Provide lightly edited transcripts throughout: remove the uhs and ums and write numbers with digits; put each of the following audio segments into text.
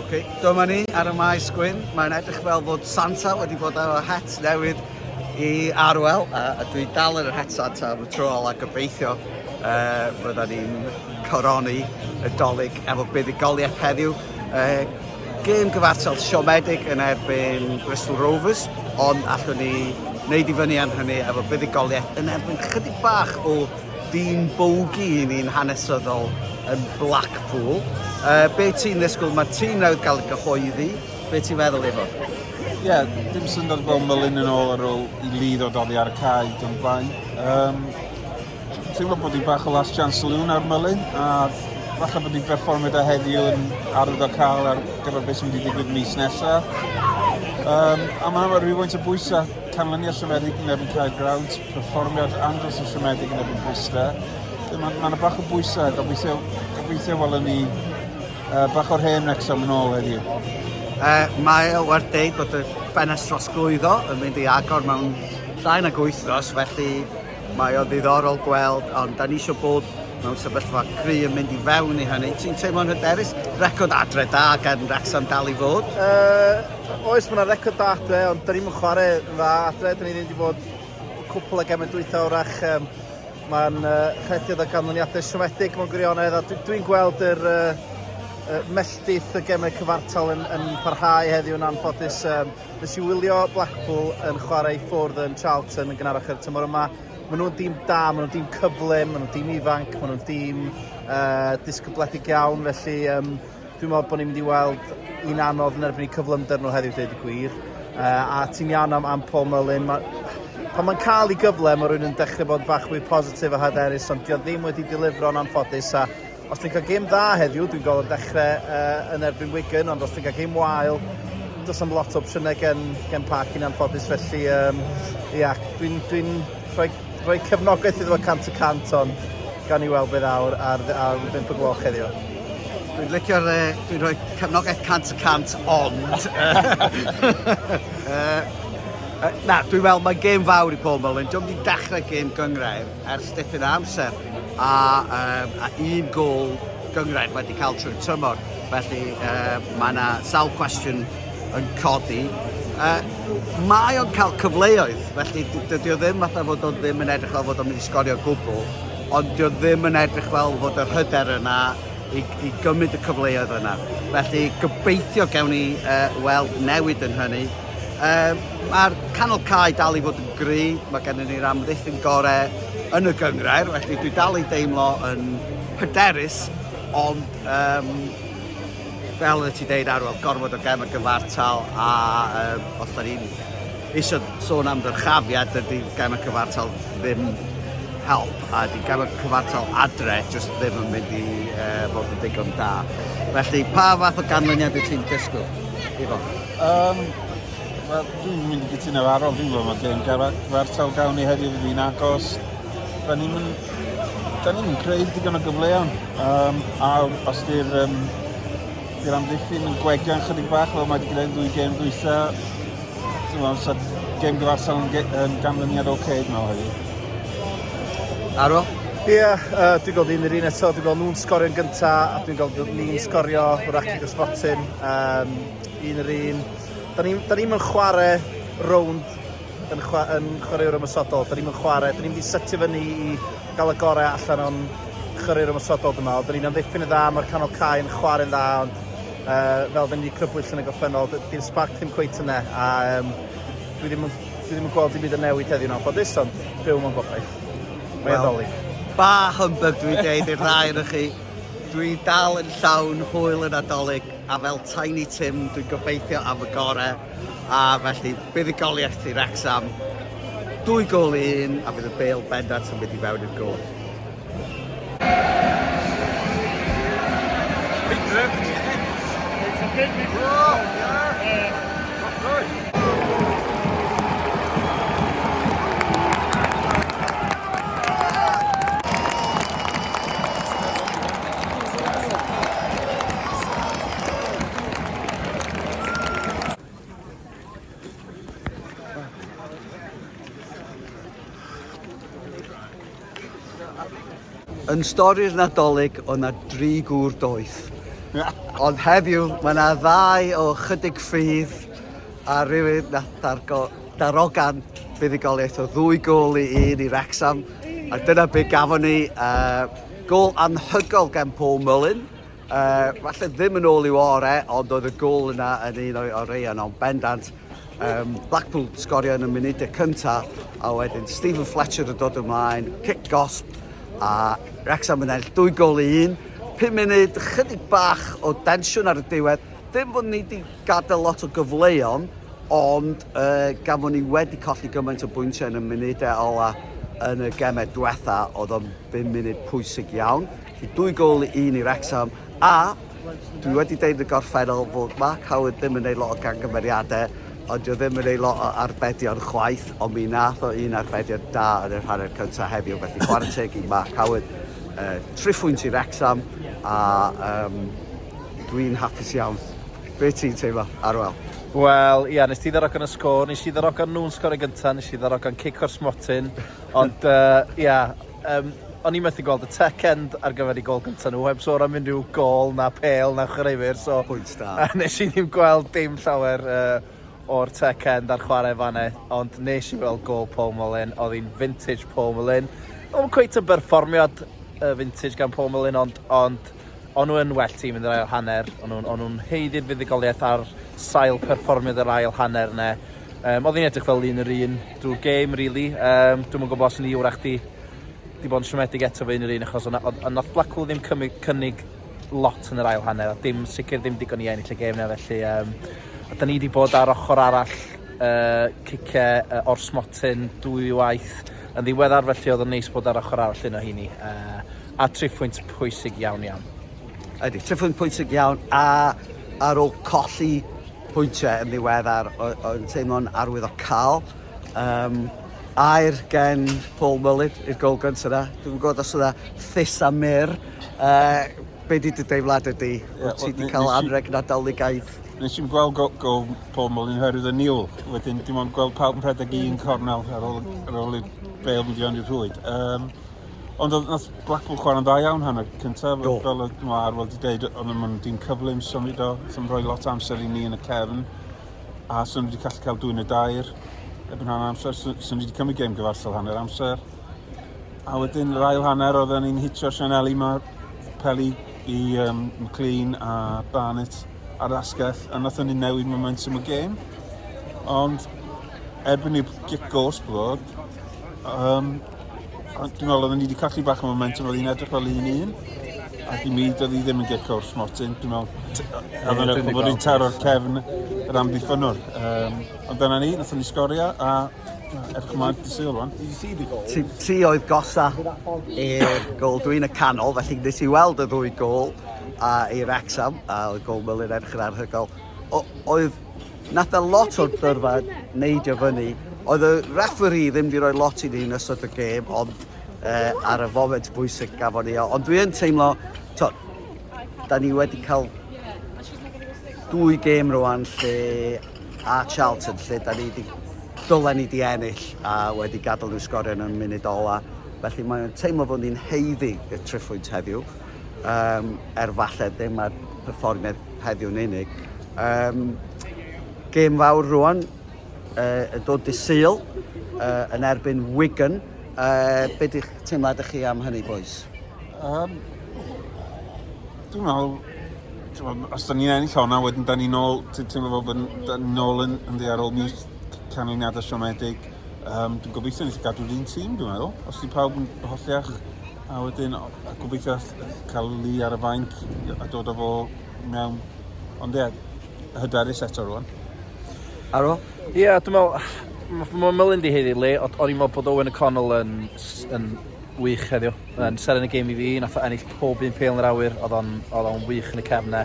Ok, dyma ni ar y maes gwyn. Mae'n edrych fel fod Santa wedi bod efo het newydd i Arwel, a, a dwi dal yn yr het Santa am y tro ola gobeithio uh, fydda ni'n coroni y dolyg efo buddugoliaeth heddiw. Uh, gêm gyfartal siomedig yn erbyn Bristol Rovers, ond allwn ni wneud i fyny am hynny efo buddugoliaeth yn erbyn chydig bach o dîm bogey i ni'n hanesyddol yn Blackpool. Uh, be ti'n ddisgwyl? Mae'r tîm newydd gael ei gyhoeddi. Be ti'n feddwl efo? Ie, yeah, dim syndod gweld Mullin yn ôl ar ôl i Lee ddod oddi ar y cae dwi'n blaen. Um, teimlo bod hi bach o last chance saloon ar Mullin, a falle bod hi berfformiad o heddiw yn arwydd o cael ar gyfer beth sy'n mynd i ddigwydd mis nesaf. Um, a mae'n rhywfaint o bwysau canlyniad siomedig yn erbyn Caergrawnt, perfformiad andros o siomedig yn erbyn Bryste. Mae ma yna bach o bwysau, gobeithio, gobeithio welwn ni uh, bach o'r hen Wrexham yn ôl heddiw. Uh, mae o werth deud bod y ffenest trosglwyddo yn mynd i agor mewn llai nag wythnos, felly mae o ddiddorol gweld, ond da ni eisiau bod mewn sefyllfa cry yn mynd i fewn i hynny. Ti'n teimlo'n hyderus? Record adre da gan Wrexham dal i fod? Uh, Oes, mae yna record da adre, ond da ni'n chwarae yn dda adre. Da ni ddim wedi bod cwpl o gemau dwytha wrach. Um, Mae'n uh, rhediad o ganlyniadau siomedig mewn gwirionedd, a dwi'n dwi gweld yr uh, uh, melltith y gemau cyfartal yn, yn parhau heddiw yn anffodus. Um, nes i wylio Blackpool yn chwarae i ffwrdd yn Charlton yn gynharach yr tymor yma. Maen nhw'n dîm da, maen nhw'n dîm cyflym, maen nhw'n dîm ifanc, maen nhw'n dîm uh, disgybledig iawn, felly um, Dwi'n meddwl bod ni'n mynd i weld un anodd yn erbyn eu cyflymder nhw heddiw, dweud y gwir. Uh, a ti'n iawn am, am Paul Mullin. Ma, pan mae'n cael ei gyfle, mae rhywun yn dechrau bod bach fwy positif a hyderus, ond dio ddim wedi delifro'n anffodus. A os ti'n cael gêm dda heddiw, dwi'n gweld yn dechrau uh, yn erbyn Wigan, ond os ti'n cael gêm wael, does am lot o opsiynau gen, gen Park yn anffodus, felly um, ia, dwi'n dwi rhoi rhoi cefnogaeth iddo fo 100%, ond gawn ni weld beth awr ar, ar 5 o gloch heddiw. Dwi'n licio'r... Uh, dwi'n rhoi cefnogaeth 100% ond... uh, na, dwi'n meddwl mae'n gêm fawr i Paul Mullin. Dwi'n wedi dechrau gêm gyngrair ers dipyn o amser a, um, a un gol gyngrair wedi cael trwy'r tymor. Felly uh, mae yna sawl cwestiwn yn codi. Uh, mae o'n cael cyfleoedd, felly dydy o ddim fatha fod o ddim yn edrych fel fod o'n mynd i sgorio gwbl, ond dydy o ddim yn edrych fel fod yr hyder yna i, i gymryd y cyfleoedd yna. Felly gobeithio gewn ni uh, weld newid yn hynny. Uh, Mae'r canol cae dal i fod yn gry, mae gennym ni'r amddiffyn gorau yn y gyngrair, felly dwi dal i deimlo yn hyderus, ond um, fel oeddet ti'n deud Arwel, gorfod o gem y gyfartal a um, os da ni'n eisiau sôn am ddyrchafiad, dydy gem y cyfartal ddim help a di gem y cyfartal adre jyst ddim yn mynd i uh, fod yn ddigon da. Felly, pa fath o ganlyniad wyt ti'n disgwyl, Ifo? Um, Wel, dwi'n mynd i gytuno efo Arwel, dwi'n gwybod mae gêm gyfartal gawn ni heddiw fydd hi'n agos. Da ni'n mynd, da ni'n creu digon o gyfleon. Um, a os di'r um, di'r amddiffyn yn gwegian chydig bach fel mae wedi gwneud ddwy gêm dwytha, dwi'n meddwl, sa gêm gyfartal yn, ge yn ganlyniad oce, okay, dwi'n meddwl heddiw. Arwel? Ie, yeah, uh, dwi'n gweld un yr un eto, dwi'n gweld nhw'n sgorio'n gynta, a dwi'n gweld ni'n sgorio wrach cic o sbotyn, um, un yr un. Da ni'n da ni'm yn chwarae rownd yn, chwa, yn chwaraewr ymosodol. Da ni'm yn chwarae, da ni'n mynd i setio fyny i gael y gorau allan o'n chwaraewr ymosodol dwi'n meddwl. Da ni'n amddiffyn yn dda, mae'r canol cae yn chwarae'n dda, ond uh, fel da ni wedi crybwyll yn y gorffennol, di'r spark ddim cweit yna. A um, dwi ddim yn, dwi ddim yn gweld dim byd yn newid heddiw'n anffodus, ond byw mewn gobaith. Mae'n well, ddolig. Ba humbug dwi'n deud i'r ddau yn chi. Dwi dal yn llawn hwyl y Nadolig. A fel Tiny Tim, dwi'n gobeithio am y gore. A felly, buddugoliaeth i Wrexham. 2 gôl i 1, a fydd y bêl bendant yn mynd i fewn i'r gôl. It's a bit before. Yeah. Yn stori'r Nadolig, oedd na dri gŵr doeth. Ond heddiw, mae yna ddau o chydig ffydd a rhywun nath dargo, darogan buddugoliaeth o ddwy gôl i un i Wrexham. A dyna be gafon ni. Gôl anhygoel gan Paul Mullin. Falle ddim yn ôl i'w ore, ond oedd y gôl yna yn un o'i oreuon, ond bendant. Blackpool sgorio yn y munudau cyntaf, a wedyn Stephen Fletcher yn dod ymlaen, cic gosb, a Wrexham yn ennill 2 gôl i 1. 5 munud, chydig bach o densiwn ar y diwedd. Ddim bod ni wedi gadael lot o gyfleon, ond gan fod ni wedi colli gymaint o bwyntiau yn y munudau ola yn y gemau diwetha, oedd o'n 5 munud pwysig iawn. Felly 2 gôl i 1 i Wrexham, a dwi wedi deud yn y gorffennol fod Mark Howard ddim yn neud lot o gangymeriadau, ond dio ddim yn neud lot o arbedion chwaith, ond mi nath o un arbediad da yn yr hanner cyntaf heddiw, felly chwarae teg i Mark Howard. Triphwynt i Wrexham, a dwi'n hapus iawn. Be ti'n teimlo, Arwel? Wel, ia, nes ti ddarogan y sgôr, nes i ddarogan nhw'n sgorio gyntaf, nes i ddarogan cic o'r smotyn, ond ia, o'n i methu gweld y tech end ar gyfer eu gôl gyntaf nhw, heb sôn am unrhyw gôl na pêl na chwaraewyr, so... Pwynt da. Nes i ddim gweld dim llawer o'r tech end a'r chwarae fan'na, ond nes i weld gôl Paul Mullin, oedd hi'n vintage Paul Mullin. Oedd o'n cweit yn berfformiad vintage gan Paul Mullin, ond, ond o'n nhw yn well tîm yn yr ail hanner, o'n nhw'n o'n nhw'n haeddu'r fuddugoliaeth ar sail perfformiad yr ail hanner yna. Oedd hi'n edrych fel un yr un drwy'r gêm, really. Dwi'm yn gwybod os ni wrach di 'di bod yn siomedig eto fo un yr un achos o'na, o'dd, nath Blackpool ddim cymryd, cynnig lot yn yr ail hanner a dim, sicr ddim digon i ennill y gêm 'na felly a 'dan ni 'di bod ar ochr arall ciciau o'r smotyn dwy waith yn ddiweddar felly oedd o'n neis bod ar ochr arall un o heini a triphwynt pwysig iawn iawn. Ydy, triphwynt pwysig iawn a ar ôl colli pwyntiau yn ddiweddar o'n teimlo'n arwyddocaol. Air gen Paul Mullin i'r gol gyntaf yna. Dwi'n gwybod os yna thus a mur. Be di dy deimlad ydy? Yeah, Wyt ti wedi cael anreg Nadoligaidd? Nes i'n gweld gol, gol Paul Mullin oherwydd y niwl. Wedyn dim ond gweld pawb yn rhedeg i un cornel ar ôl i'r bêl mynd i fewn i'r rhwyd. Ond oedd nath Blackpool chwarae'n dda iawn hanner cyntaf. Do. Fel oedd Arwel wedi dweud, oedd nhw'n dîm cyflym symud o, sy'n rhoi lot o amser i ni yn y cefn. A so nhw wedi gallu cael dwy neu dair erbyn hanner amser. So, so nhw wedi cymryd gêm gyfartal hanner amser. A wedyn yr ail hanner oedden ni'n hitio sianeli ma peli i McLean a Barnett ar yr asgell a nathon ni newid momentum y gêm. Ond erbyn i'r gic gosb ddod, dwi'n meddwl oedden ni wedi colli bach o momentum, oedd hi'n edrych fel 1-1. Ac i mi, doedd hi ddim yn gic o'r smotyn. Dwi'n meddwl, oedd yn edrych bod hi'n taro'r cefn yr amddiffynnwr. Ond dyna ni, nathon ni sgorio a edrych ymlaen dydd Sul rwan. Ti, ti oedd gosa i'r gôl, dwi'n y canol, felly nes i weld y ddwy gôl a i Wrexham, a oedd gôl Mullin edrych yn anhygoel. O, oedd Nath e lot o'r dyrfa neidio fyny. Oedd y referee ddim wedi rhoi lot i ni yn ystod y gêm, ond ar y foment bwysig gafon ni o. Ond dwi yn teimlo, to, da ni wedi cael dwy gêm rwan lle a Charlton lle da ni wedi dylen ni wedi ennill a wedi gadael nhw sgorio yn y munud ola. Felly mae'n teimlo fod ni'n haeddu y triphwynt heddiw. Er falle ddim ar perfformiad heddiw'n unig. Gêm fawr rwan, yn dod dydd Sul, yn erbyn Wigan. Be di'ch teimlad chi am hynny, boys? Dwi'n meddwl, os da ni'n ennill honna, wedyn da ni'n ôl, ti'n teimlo fel bod da ni'n ôl yn ddi ar ôl mis canlyniadau siomedig. Dwi'n gobeithio nes i gadw'r un tîm, dwi'n meddwl. Os di pawb yn holliach, a wedyn a gobeithio cael Lee ar y fainc a dod â fo mewn. Ond ie, hyderus eto rwan. Aro? Ie, yeah, dwi'n meddwl, mae Mullin di haeddu le, ond o'n i'n meddwl bod Owen O'Connell yn wych heddiw. Yn seren y gêm i fi, nath o ennill pob un pêl yn yr awyr, oedd o'n wych yn y cefn 'na.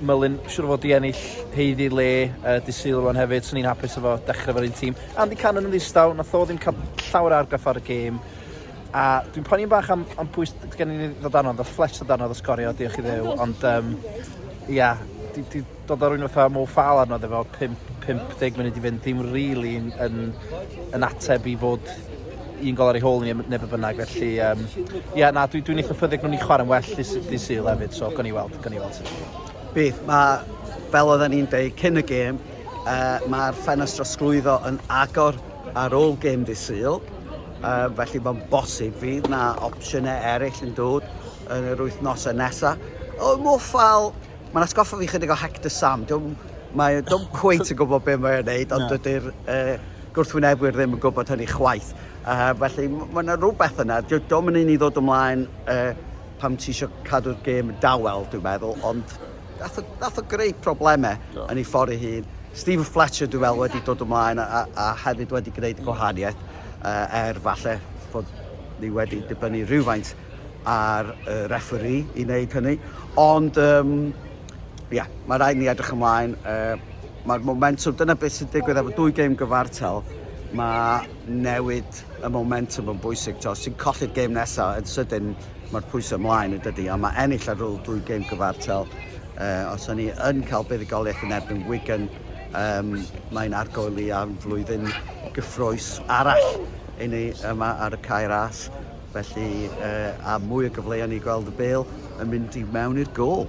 Mullin, siŵr o fod di ennill haeddu le dydd Sul rwan hefyd, swn i'n hapus efo dechrau efo'r un tîm. Andy Cannon yn ddistaw, nath o ddim cael llawer o argraff ar y gêm. A dwi'n poeni'n bach am pwy gen i ddod arno, ddoth Fletch ddod arno, ddoth sgorio, diolch i Dduw, ond ia, di dod ar rywun fatha Mo Faal arno efo 50 munud i fynd, ddim really yn ateb i fod un gol ar ei hôl ni neu be bynnag, felly um, yeah, na, dwi'n dwi eitha ffyddig nhw'n i chwarae'n well di Sul hefyd, so gawn ni weld, gawn ni weld sut. Bydd, mae, fel oedden ni'n deud cyn y gêm, uh, mae'r ffenest drosglwyddo yn agor ar ôl gêm di Sul, uh, felly mae'n bosib fydd na opsiynau eraill yn dod yn yr wythnosau nesaf. O, Mwffal, mae'n atgoffa fi chydig o Hector Sam. Dwi'n mae dwi'n cweit yn gwybod beth mae'n neud, ond dydy'r uh, gwrthwynebwyr ddim yn gwybod hynny chwaith. Uh, felly mae yna rhywbeth yna. Dwi'n mynd i ddod ymlaen uh, pam ti eisiau cadw'r gêm dawel, dwi'n meddwl, ond nath o, nath o greu problemau Do. yn ei ffordd ei hun. Stephen Fletcher, dwi'n meddwl, wedi dod ymlaen a, a, a hefyd wedi gwneud gwahaniaeth, uh, er falle fod ni wedi dibynnu rhywfaint ar y referee i wneud hynny. Ond, um, ia, mae rhaid ni edrych ymlaen. Uh, Mae'r momentum, dyna beth sy'n digwydd efo dwy gêm gyfartal, mae newid y momentum yn bwysig. Os ti'n colli'r gêm nesaf, yn sydyn mae'r pwysau ymlaen yn dydy, a mae ennill ar ôl dwy gêm gyfartal, uh, os o'n ni yn cael buddugoliaeth yn erbyn Wigan, um, mae'n argoeli am flwyddyn gyffroes arall i ni yma ar y Cae Ras. Felly, uh, a mwy o gyfleoedd i gweld y bêl yn mynd i mewn i'r gôl.